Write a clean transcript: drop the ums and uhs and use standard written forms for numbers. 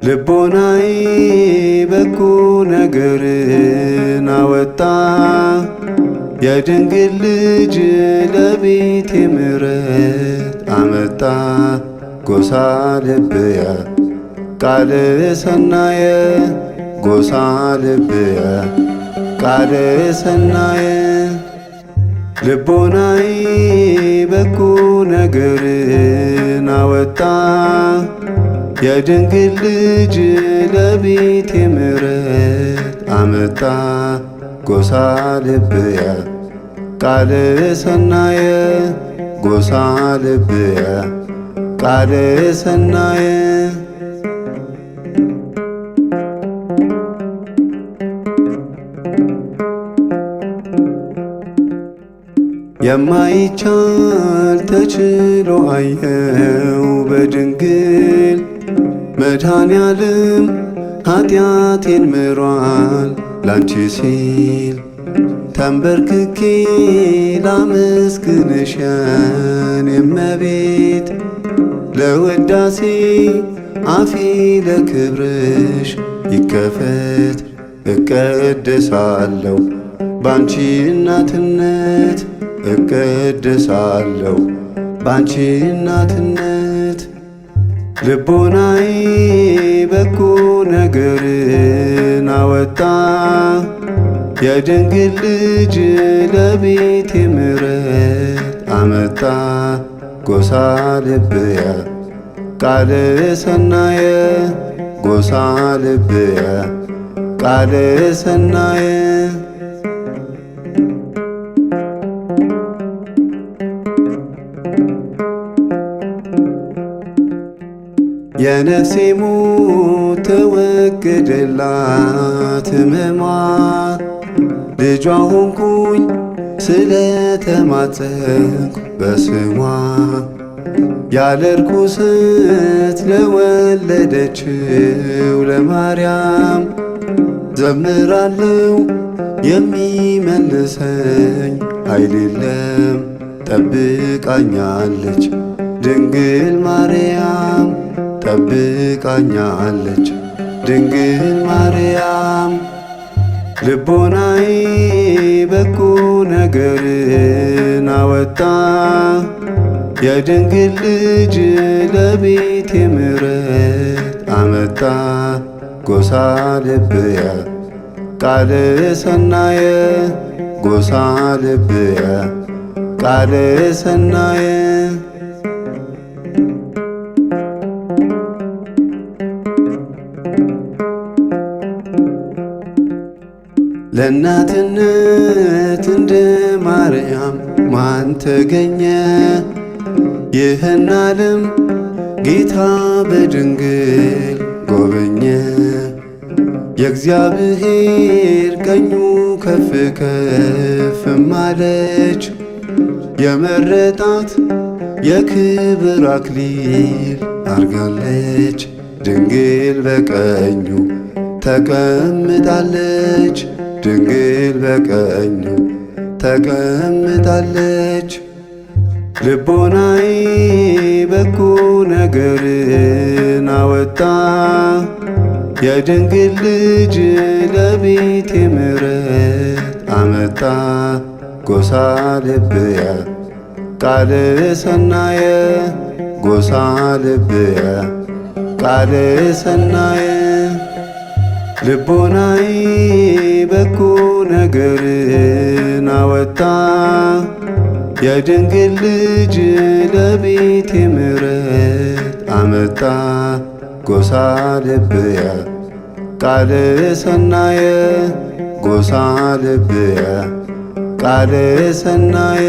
ልቦናዬ በጎ ነገርን አወጣ፣ የድንግል ልጅ ለቤቴ ምሕረት አመጣ። ጎሳ ልብየ ቃለ ሰናየ፣ ጎሳ ልብየ ቃለ ሰናየ። ልቦናዬ በጎ ነገርን አወጣ፣ የድንግል ልጅ ለቤቴ ምሕረት አመጣ። ጎሳ ልብየ ቃለ ሰናየ፣ ጎሳ ልብየ ቃለ ሰናየ። የማይቻል ተችሎ አየው በድንግል፣ መድኃኔዓለም ኃጢአቴን ምሯል ላንቺ ሲል። ተንበርክኬ ላመስግንሽ የኔ እመቤት፣ ለውዳሴ አፌ ለክብርሽ ይከፈት። እቀድሳለሁ ባንቺ እናትነት፣ እቀድሳለሁ ባንቺ እናትነት። ልቦናዬ በጎ ነገርን አወጣ፣ የድንግል ልጅ ለቤቴ ምሕረት አመጣ። ጎሳ ልብየ ቃለ ሰናየ፣ ጎሳ ልብየ ቃለ ሰናየ። የነፍሴ ሞት ተወገደላት ሕመሟ፣ ልጇ ሆንኩኝ ስለተማጸንኩ በስሟ። ያለ ርኩሰት ለወለደችው ለማርያም ዘምራለው፣ የሚመልሰኝ ኃይል የለም። ጠብቃኛለች ድንግል ማርያም፣ ጠብቃኛለች ድንግል ማርያም። ልቦናዬ በጎ ነገርን አወጣ፣ የድንግል ልጅ ለቤቴ ምሕረት አመጣ። ጎሳ ልብየ ቃለ ሰናየ፣ ጎሳ ልብየ ቃለ ሰናየ። ለእናትነት እንደ ማርያም ማን ተገኘ? ይህን ዓለም ጌታ በድንግል ጎበኘ። የእግዚአብሔር ቀኙ ከፍ ከፍ ማለች፣ የመረጣት የክብር አክሊል አርጋለች። ድንግል በቀኙ ተቀምጣለች፣ ድንግል በቀኙ ተቀምጣለች። ልቦናዬ በጎ ነገርን አወጣ፣ የድንግል ልጅ ለቤቴ ምሕረት አመጣ። ጎሳ ልብየ ቃለ ሰናየ፣ ጎሳ ልብየ ቃለ ሰናየ። ልቦናዬ በጎ ነገርን አወጣ፣ የድንግል ልጅ ለቤቴ ምሕረት አመጣ። ጎሳ ልብየ ቃለ ሰናየ፣ ጎሳ ልብየ ቃለ ሰናየ።